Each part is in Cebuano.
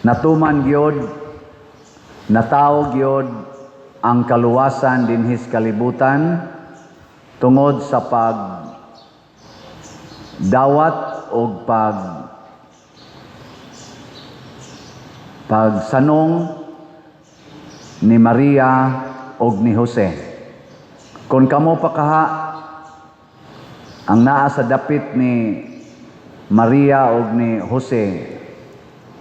Natuman gyud, natawo gyud ang kaluwasan dinhi sa kalibutan tungod sa pag dawat og pagsanong ni Maria og ni Jose. Kung kamo pa kaha ang naa sa dapit ni Maria og ni Jose,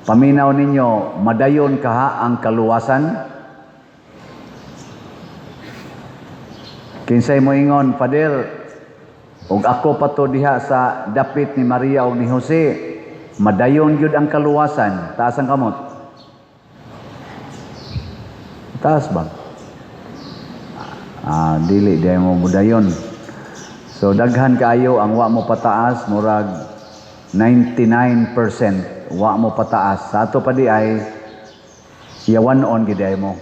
paminaw ninyo, madayon kaha ang kaluwasan? Kinsay moingon, "Father, og ako pa to diha sa dapit ni Maria og ni Jose, madayon gyud ang kaluwasan"? Taas ang kamot. Taas ba? Ah, dili di mo mudayon. So daghan kaayo ang wa mo pataas, murag 99% wa mo pataas. Sa ato pa di ay yawan-on gid ay mo.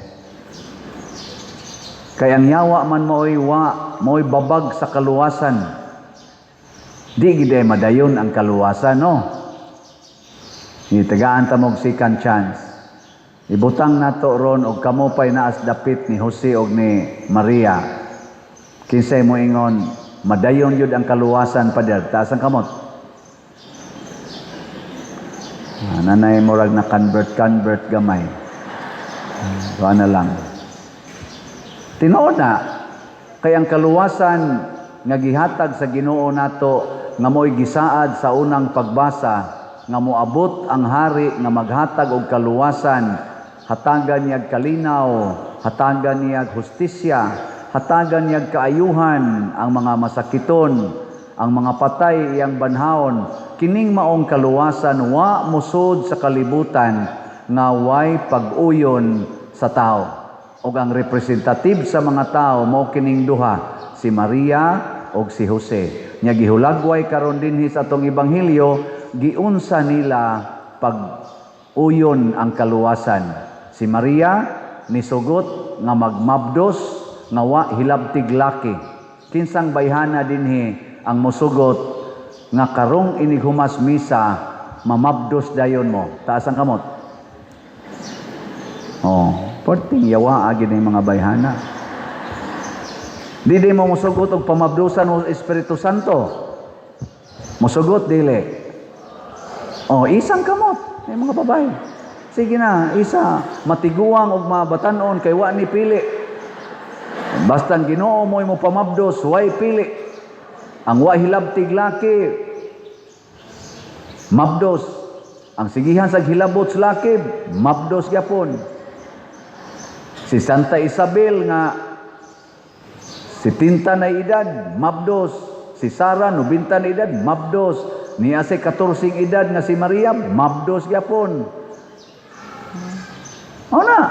Kay ang yawa man mo'y wa, mo'y babag sa kaluwasan. Di gid ay madayon ang kaluwasan, no? Tagaan ta mog second chance. Ibutang nato ron og kamo pay naas dapit ni Jose og ni Maria. Kinsay mo ingon, "Madayon yun ang kaluwasan, Pader"? Taas ang kamot. Ah, nanay murag na convert convert gamay. Ah, na lang. Tinuod na kay ang kaluwasan nga gihatag sa Ginoo nato nga mo'y gisaad sa unang pagbasa nga moabot ang hari nga maghatag og kaluwasan, hatagan niyag kalinaw, hatagan niyag hustisya, hatagan niyag kaayuhan ang mga masakiton, ang mga patay iyang banhawon. Kining maong kaluwasan wa musod sa kalibutan nga way pag-uyon sa tao. Og ang representative sa mga tao mao kining duha, si Maria og si Jose. Nya gihulagway karon dinhi sa atong ebanghelyo, giunsa nila pag-uyon ang kaluwasan. Si Maria nisugot nga magmabdos nga wa hilabtig laki. Kinsang bayhana dinhi ang mosugot nga karong inighumas misa mamabdos dayon mo? Taas ang kamot. Oh, perting yawa agi ng mga bayhana. Di mo mosugot og pamabdusan mo Espiritu Santo. Mosugot dili? Oh, isang kamot may mga babae. Sige na, isa matiguang og mabatan-on kay wa ni pili. Basta ang Ginoo mo'y mo pamabdos, way pili. Ang wa hilabtig laki mabdos. Ang sigihan sa hilabot sa laki, mabdos gyapon. Si Santa Isabel nga 70 na edad, mabdos. Si Sara, 90 na edad, mabdos. Niya si 14 edad nga si Maria, mabdos gyapon. O na.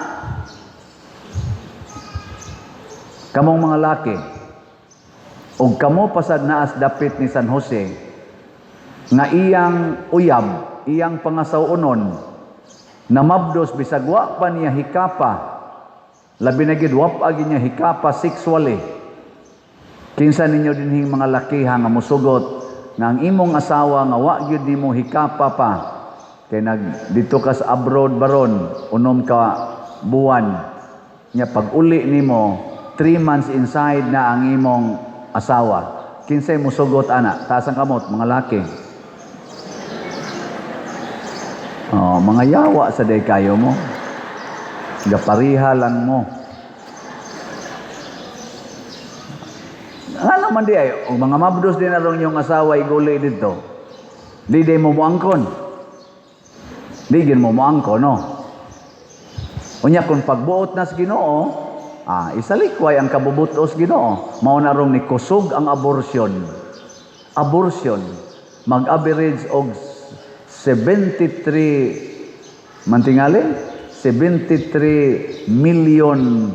Kamong mga laki, og kamo pasad naas dapit ni San Jose, nga iyang uyab, iyang pangasaw-onon, namabdos bisag wa pa niya hikapa, labi na gid wa pa niya hikapa sexually. Kinsa ninyo dinhing mga lakiha nga mosugot nga ang imong asawa nga wa gyud nimo hikapa pa, kay nag dito ka sa abroad baron 6 ka buwan, nya pag uli nimo 3 months inside na ang imong asawa, kinsay mosugot ana? Taas ang kamot, mga laki. Oh, mga yawa sa day kayo mo, gapariha lang mo. Ano man di ay, og mga mabdos din na yung asawa iguli dito. Di di mo moangkon. Di gin mo moangkon, no? Unya kung pagbuot na sa Ginoo, isalikway ang kabubutos Ginoo. Mao na rong ni kusog ang abortion. Abortion mag-average og 73 mantingali 73 million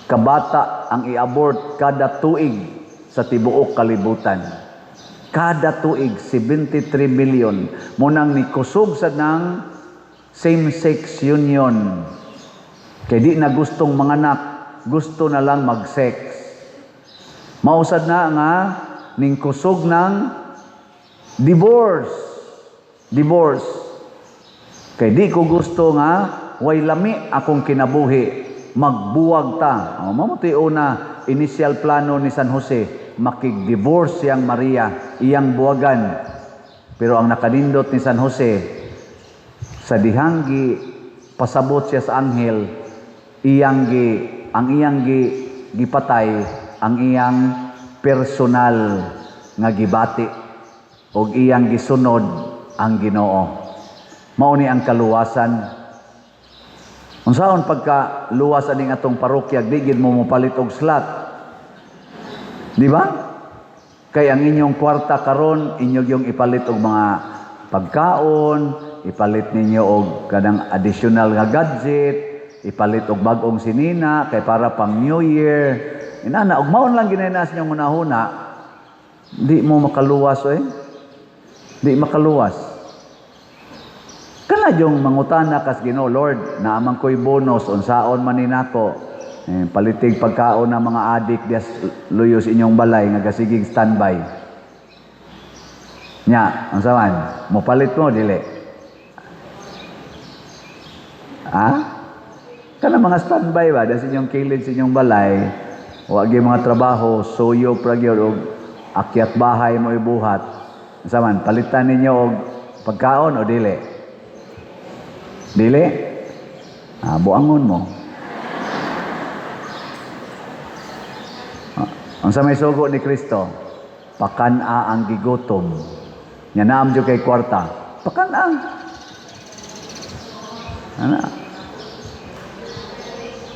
kabata ang i-abort kada tuig sa tibuok kalibutan. Kada tuig 73 million. Munang ni kusog sa nang same-sex union. Kay di na gustong manganak, gusto na lang mag-sex. Mausad na nga ning kusog ng divorce. Divorce. Kay di ko gusto nga way lami akong kinabuhi, magbuwag ta. O, mao una initial plano ni San Jose, makig-divorce siyang Maria, iyang buwagan. Pero ang nakanindot ni San Jose, sa dihang gi pasabot siya sa anghel, iyang gi ang iyang gi gipatay ang iyang personal nga gibati og iyang gisunod ang Ginoo. Mao ni ang kaluwasan. Unsaon pagka luwas aning atong parokya, di gid mo mopalit og slot. Di ba? Kay ang inyong kwarta karon, inyo yung ipalit og mga pagkaon, ipalit ninyo og kanang additional nga gadget, ipalit og bag-ong sinina kay para pang New Year. Inana og maon lang ginay sa inyong hunahuna, di mo makaluwas oy. Di makaluwas. Kana yung mangutana kas Ginoo, "Lord, naa man ko'y bonus, unsaon man ni nako?" Eh, palitig pagkaon ng mga adik dias luyos inyong balay nga gasigig standby. Nya, unsa man? Mopalit mo dili? Ha? Kana mga standby ba das inyong kilid sa inyong balay, wa gyud mga trabaho, suyo pra gyud og akyat bahay mo ibuhat. Unsa man, palitan ninyo og pagkaon o dili? Dili? Ah, buangon mo. Ah, unsa may sugo ni Kristo? Pakan-a ang gigutom. Nya naam jud kay kwarta. Pakan-a. Ana.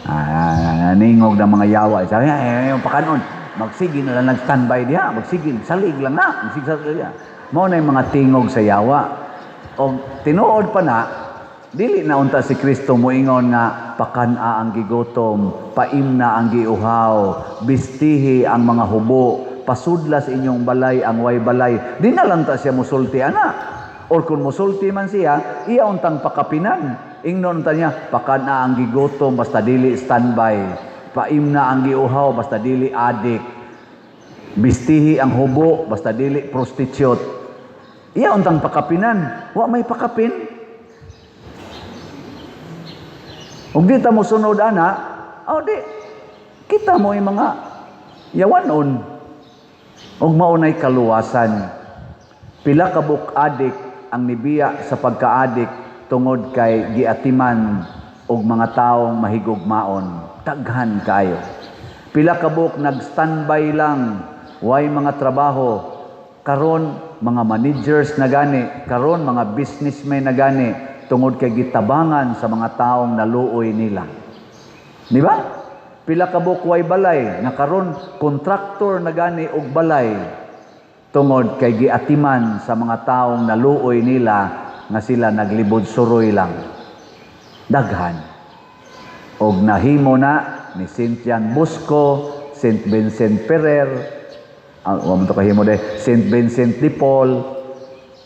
Ah, ningog ng mga yawa. Sabi niya, eh, yung pakanon. Magsige na lang nag-standby diha. Magsige, salig lang na. Magsige, salig diha. Mao na yung mga tingog sa yawa. O tinuod pa na, dili na unta si Kristo moingon nga pakan-a ang gigutom, paimna ang giuhaw, bistihi ang mga hubo, pasudla sa inyong balay ang way balay. Di na lang ta siya musulti ana. Or kung musulti man siya, iya untang pakapinan. Ingnon ta niya, pakan-a ang gigutom basta dili standby. Paimna ang giuhaw basta dili adik. Bistihi ang hubo basta dili prostitute. Iya untang pakapinan. Wa may pakapin. Ug di ta mosunod ana, aw di kita mo yung mga yawanon. Ug maunay kaluwasan. Pila ka buok adik ang nibiya sa pagkaadik tungod kay giatiman og mga taong mahigugmaon. Daghan kaayo. Pila ka buok nag-standby lang, way mga trabaho. Karon mga managers na gani, karon mga businessmen na gani tungod kay gitabangan sa mga taong naluoy nila. Di ba? Pila ka buok way balay nga karon kontraktor na gani og balay tungod kay giatiman sa mga taong naluoy nila nga sila naglibod suroy lang. Daghan. Og nahimo na ni Saint John Bosco, Saint Vincent Ferrer, wa man to kahimo de, Saint Vincent de Paul,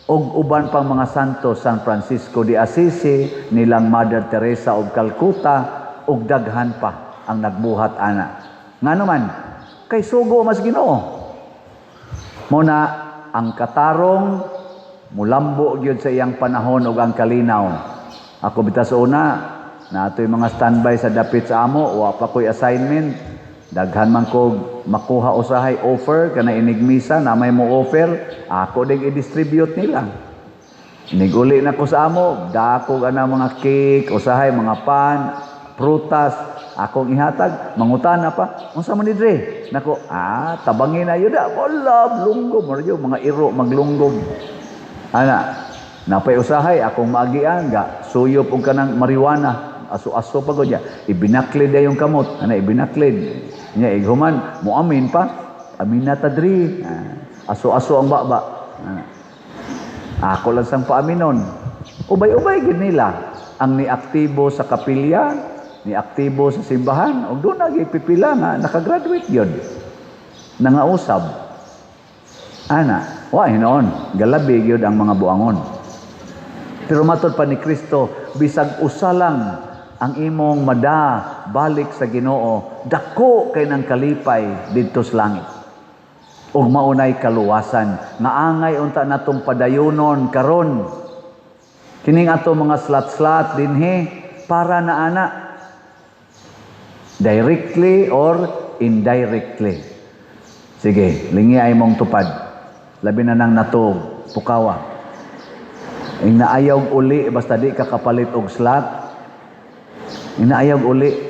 og uban pang mga santo, San Francisco de Assisi, nilang Mother Teresa of Calcutta, og daghan pa ang nagbuhat ana. Ngano man, kay sugo mas Ginoo. Muna ang katarong mulambo gyud sa iyang panahon ug ang kalinaw. Ako bitaw sa una, naatoy mga standby sa dapit sa amo, wa pa ko'y assignment. Daghan man ko makuha usahay offer kana inig misa na may mo offer, ako ding i-distribute nila. Niguli na ko sa amo, dako ana mga cake, usahay mga pan, prutas, akong ihatag, mangutana pa, "Unsa man ni dre?" Nako, tabangin na yun, wala, lunggom, mura yun, mga iro, maglunggom. Ana, napay usahay, akong maagian, ga, suyop og kanang marijuana, aso-aso pa ko niya, ibinaklid yung kamot, ana, ibinaklid. Niya, ighuman, muamin pa, "Amin na ta dri," aso-aso ang baba. Ana. Ako lang sang paaminon. Ubay-ubay gid nila ang niaktibo sa kapilya, niaktibo sa simbahan, ug doon nagipipila nga nakagraduate gyud. Nangausab. Ana, wa hinoon, galabi gyud ang mga buangon. Pero matod pa ni Kristo, bisag usa lang ang imong mada balik sa Ginoo, dako kay nang kalipay didto sa langit. Ug maunay kaluwasan nga angay unta natong padayonon karon. Kining ato mga slot-slot dinhi para na ana, directly or indirectly. Sige, lingi ay mong tupad. Labi na nang natog, pukawa. Ing naayaw uli, basta di ka kapalit og slot. Ing naayaw uli.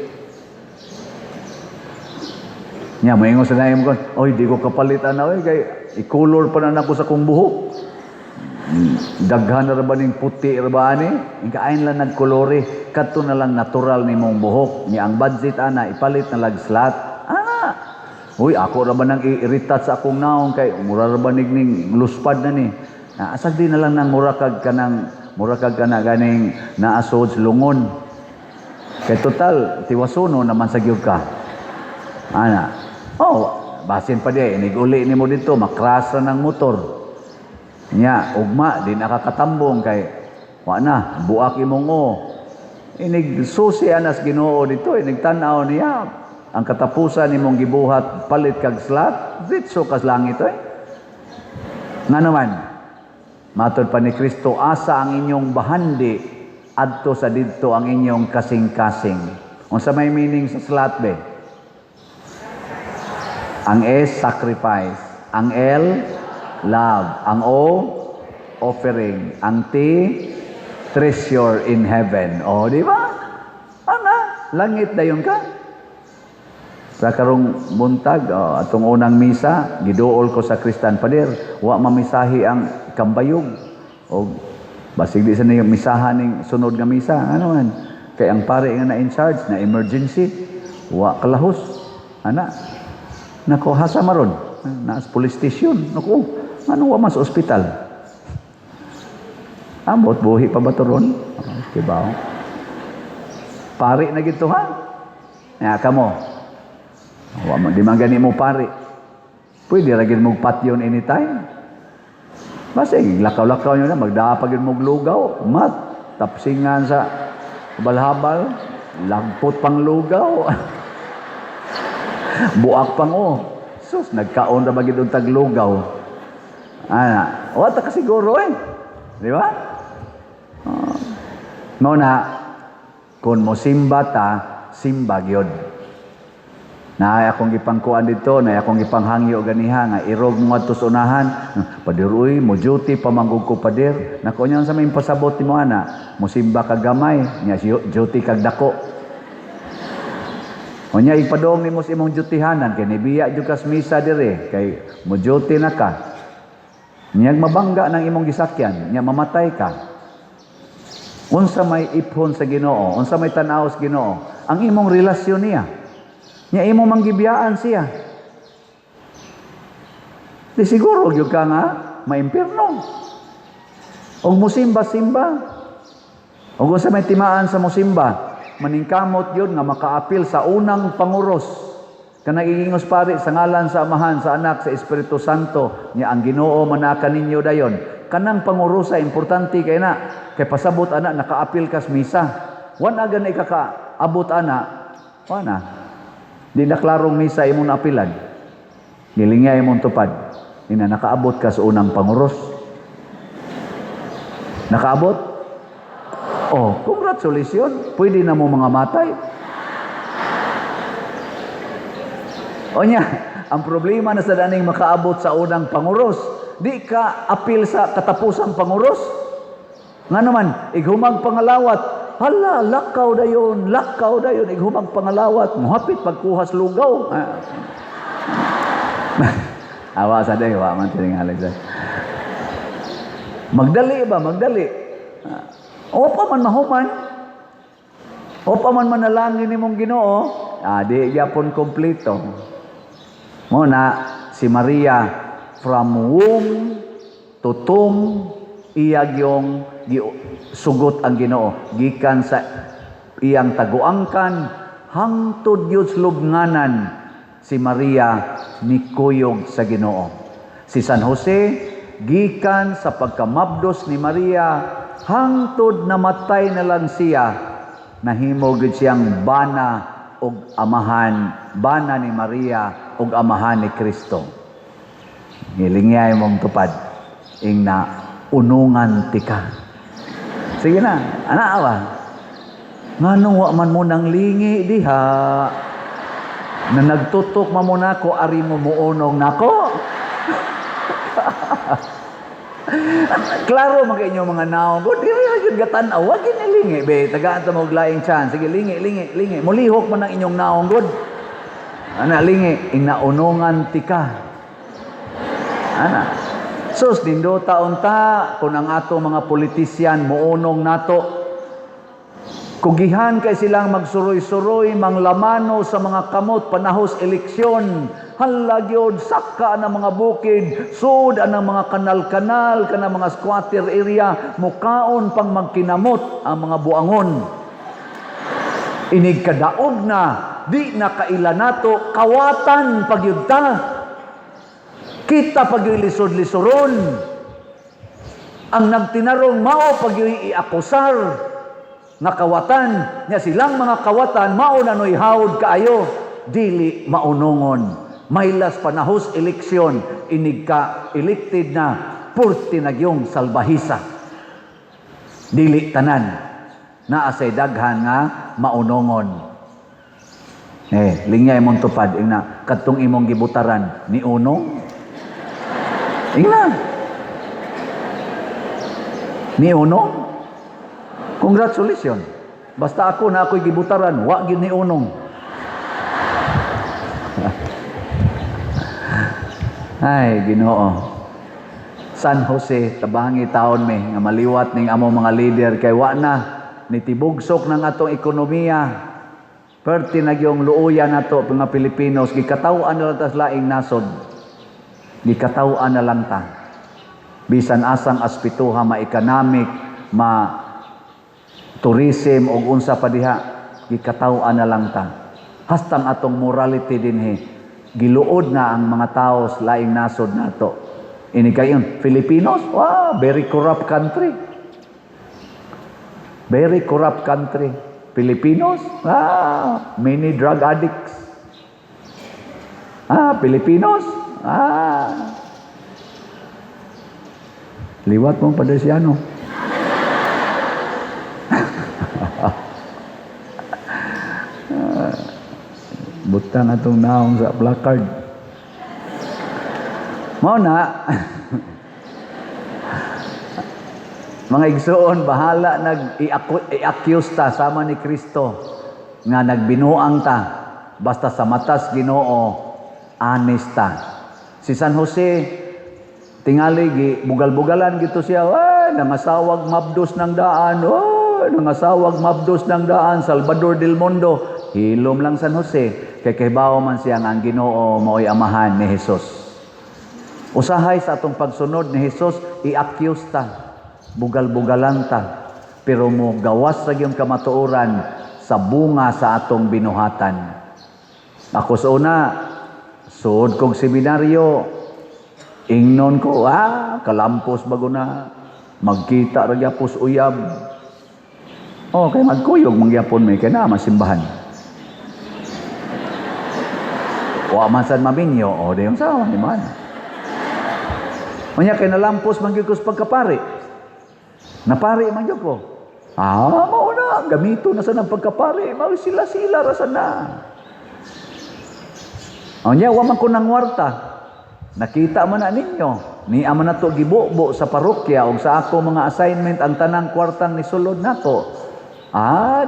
Nya, moingon sa naim ko, "Oy, di ko kapalit ana, oy, kay i-color pa na nako sa kong buhok. Daghan na ra ba ning puti ra ba ani?" Ing kaayin lang nagkolore, kadto na lang natural nimong buhok. Nya ang budget ana, ipalit na lag slot. Ana. "Uy, ako ra ba nang i-retouch sa akong naong kay mura ra ba ning luspad na ni?" Na, asag di na lang nang mura kag kanang mura kag kana ganing naasod lungon. Kay total tiwasuno naman sa gyud ka. Ana. Oh, basin pa di inig uli nimo dito, makras ra ng motor. Nya, ugma di nakakatambong kay wa na buak imong o. Inig susi anas Ginoo dito, inig tan-aw niya ang katapusan nimong gibuhat, palit kag slot, ditso kas langit oy. Nga naman, matod pa ni Kristo, asa ang inyong bahandi, adto sa didto ang inyong kasing-kasing. Unsa may meaning sa slot be? Ang S, sacrifice. Ang L, love. Ang O, offering. Ang T, treasure in heaven. O, di ba? Ana, langit dayon ka. Sa karong buntag, oh, atong unang misa, giduol ko sa Kristan, "Pader, wa mamisahi ang kambayog." O basig di sa niyo misahan ning sunod nga misa. Ano man? Kay ang pare nga na in charge na emergency, wa kalahos. Ana. Nako, hasa maron? Naas police station. Nako, ano, wa man sa ospital? Ambot, buhi pa ba to ron? Okay ba? Pari na gito ha? Ya, kamo. Wa man di man gani mo pari. Pwede ra gid mo patyon anytime. Basta lakaw-lakaw nyo na, magdapag yun mong lugaw, mat, tapsingan sa balhabal, lagpot pang lugaw. Buak pang oh. Sus, nagkaon ra ba gid og taglugaw. Ana, wa ta kasiguro eh. Di ba? Mao na, kung mo simba ta, simba gyud. Naay akong gipangkuan dito, naay akong gipanghangyo ganiha nga irog mo ngadto sa unahan. "Pader uy, mo duty pa man gud ko, pader." Nako nya sa may pasabot nimo ana, mo simba ka gamay, nya duty kag dako. Unya ipadong nimo sa imong dutyhanan kay nibiya jud kas misa dire kay mo duty na ka. Niyag mabangga ng imong gisakyan, nya mamatay ka. Unsa may iphon sa Ginoo, unsa may tan-aw sa Ginoo, ang imong relasyon niya. Nya imo manggibiyaan siya. Di siguro gyud ka nga maimpierno. Og musimba-simba. Og unsa may timaan sa musimba, maningkamot yun nga makaapil sa unang panguros. Kanang igingos pari sa ngalan sa Amahan, sa Anak, sa Espiritu Santo, nya ang Ginoo manaka ninyo dayon. Kanang pangurosa importante kay na kay pasabot ana nakaapil kas misa. Wan aga na ikakaabot ana, wa na. Di na klarong misa imong naapilan. Gilingya imong tupad. Ina nakaabot ka sa unang panguros. Nakaabot? Oh, congratulations. Pwede na mo mga matay. O niya, ang problema na sa daning makaabot sa unang panguros, di ka apil sa katapusang panguros. Nga naman, ighumang pangalawat, hala, lakaw dayon, ighumang pangalawat, muhapit pagkuhas lugaw. Ah. Awa sa day, wa man tingali sa. Magdali ba, magdali. Ah, o pa man mahuman. O pa man manalangin nimong Ginoo, ah, di gyapon kompleto. Mo na si Maria, from womb to tomb, iya gyong sugot ang Ginoo gikan sa iyang taguangkan hangtod gyud sa lubnganan, si Maria nikuyog sa Ginoo. Si San Jose, gikan sa pagkamabdos ni Maria hangtod namatay na lang siya, nahimo gyud siyang bana og amahan, bana ni Maria og amahan ni Kristo. Ngilingay mong tupad ing na unungan tika. Sige na, ana ba? Nganong wa man mo nang lingi diha? Na nagtutok man mo nako, ari mo muunong nako. Klaro man kay inyong mga naong. Go diri ra gyud gatan-aw, wa gyud nilingi be. Tagaan ta mo og laing chance. Sige, lingi, lingi, lingi. Mulihok man ang inyong naong gud. Ana lingi, inaunongan tika. Ana. Sus, nindota unta kung ang ato mga politisyan muunong nato. Kugihan kay silang magsuroy-suroy, manglamano sa mga kamot panahos eleksyon. Hala gyud, saka ang mga bukid, sud ang mga kanal-kanal, kana mga squatter area, mukaon pang magkinamot ang mga buangon. Inig kadaog na, di na kaila nato, kawatan pagyud ta. Kita pagyud lisod-lisoron. Ang nagtinarong mao pagyud iakusar nga kawatan nya, silang mga kawatan mao na noy hawd kaayo, dili maunongon. Maylas panahos eleksyon, inig ka elected na, purti nagyong salbahisa. Dili tanan, naa say daghan nga maunongon. Eh, lingay mong tupad, ingna kadtong imong gibutaran ni unong, ingna ni unong. Congratulations. Basta ako na ako'y gibutaran, wa gyud ni unong. Ay, Ginoo. San Jose, tabangi taon mi nga maliwat ning among mga leader kay wa na nitibugsok ng atong ekonomiya. Perti na gyung luoya nato mga Pilipinos, gikataw-an na lang tas laing nasod. Gikataw-an na lang ta. Bisan asang aspituha, ma-economic, ma tourism og unsa pa diha, gikataw-an na lang ta. Hastang atong morality dinhi, giluod na ang mga tao sa laing nasod nato. Ini kayon, Filipinos, wow, very corrupt country. Very corrupt country. Filipinos, many drug addicts. Filipinos, Liwat mo pa siya, no? Butang atong naong sa placard. Mao na. Mga igsoon, bahala nag i-accuse ta sama ni Kristo nga nagbinuang ta, basta sa matas Ginoo honest ta. Si San Jose tingali gi bugal-bugalan gito siya, ay nangasawag mabdos ng daan, oh nangasawag mabdos ng daan, Salvador del Mundo. Hilom lang San Jose kay kahibaw man siya nga ang Ginoo maoy amahan ni Jesus. Usahay sa atong pagsunod ni Jesus, i-accuse ta, bugal-bugalan ta, pero mo gawas sa iyong kamatuoran sa bunga sa atong binuhatan. Ako sa una, suod kong seminaryo, ingnon ko, kalampos bago na, magkita ra gyapos uyab. Oh, kay magkuyog mangyapon may kay na masimbahan. Wa man sad maminyo, o di yung sawa ni man. Unya kay nalampos man gyud ko sa pagkapari. Napari man gyud ko. Mao na, gamito na sa nang pagkapari, mao sila-sila ra sa na. Unya wa man ko nangwarta. Nakita man na ninyo, ni man nato gibubo sa parokya og sa ako mga assignment ang tanang kwartang nisulod nako.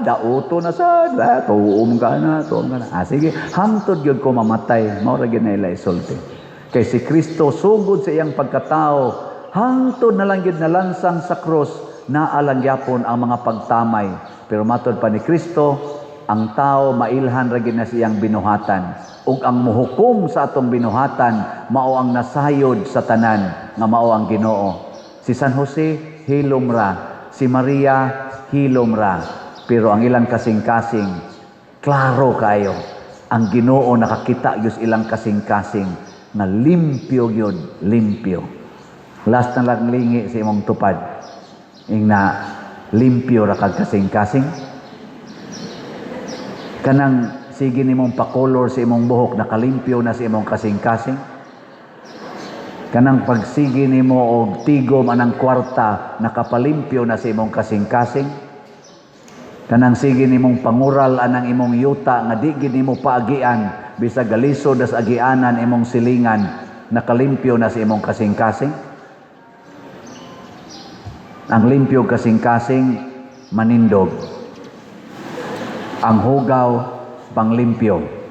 Dauto na sad, tuom ka na, tuom ka na. Sige, hangtod gyud ko mamatay, mao ra gyud na ila isulti. Kay si Kristo sugod sa iyang pagkatao, hangtod na lang gyud nalansang sa krus, naa lang gyapon ang mga pagtamay. Pero matod pa ni Kristo, ang tao mailhan ra gyud na siyang binuhatan. Ug ang muhukom sa atong binuhatan, mao ang nasayod sa tanan, nga mao ang Ginoo. Si San Jose, hilom ra. Si Maria, hilom ra. Pero ang ilang kasing-kasing, klaro kayo. Ang Ginoo nakakita gyud ilang kasing-kasing, nga limpyo gyud, limpyo. Last na lang lingi sa imong tupad. Ingna, limpyo ra kag kasing-kasing. Kanang sige nimong pakolor sa imong buhok, nakalimpyo na sa imong kasing-kasing. Kanang pagsigi nimo og tigom anang kwarta, nakapalimpyo na sa imong kasing-kasing? Kanang sige nimong pangural anang imong yuta nga di gid nimo paagian bisag galisod sa agianan imong silingan, nakalimpyo na sa imong kasing-kasing? Ang limpyo kasing-kasing manindog. Ang hugaw panglimpyo.